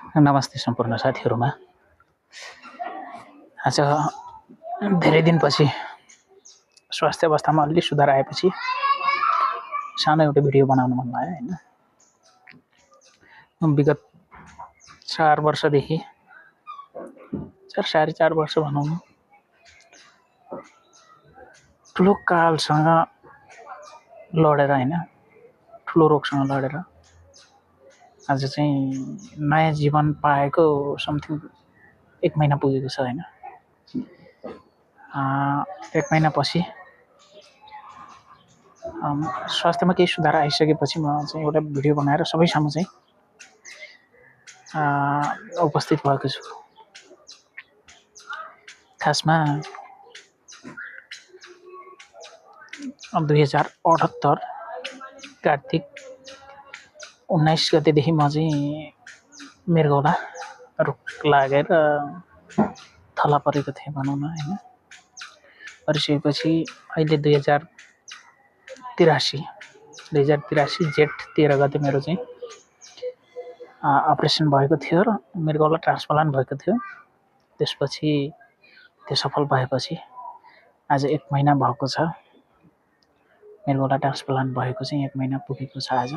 नमस्ते सम्पूर्ण साथीहरुमा। आज धेरै दिनपछि स्वास्थ्य अवस्थामा अलि सुधार आएपछि सानो एउटा भिडियो बनाउन मन लाग्यो हैन। विगत 4 वर्षदेखि 4.5 वर्ष भनौँ न ठुलो कालसँग लडेर हैन, ठुलो रोगसँग लडेर आज चाहिँ नयाँ जीवन पाएको समथिङ 1 महिना पुगेको छ हैन। 1 महिनापछि स्वास्थ्यमा केही सुधार आइसकेपछि म चाहिँ एउटा भिडियो बनाएर सबैसामु चाहिँ उपस्थित भएको छु। खासमा 2078 कार्तिक 19 गतेदेखि म चाहिँ मृगौला रुख लागेर थला परेको थिएँ भनौँ न हैन। परिसकेपछि अहिले 2083 जेठ 13 गते मेरो चाहिँ अपरेसन भएको थियो र मृगौला ट्रान्सप्लान्ट भएको थियो। त्यसपछि त्यो सफल भएपछि आज 1 महिना भएको छ। मृगौला ट्रान्सप्लान्ट भएको चाहिँ 1 महिना पुगेको छ आज।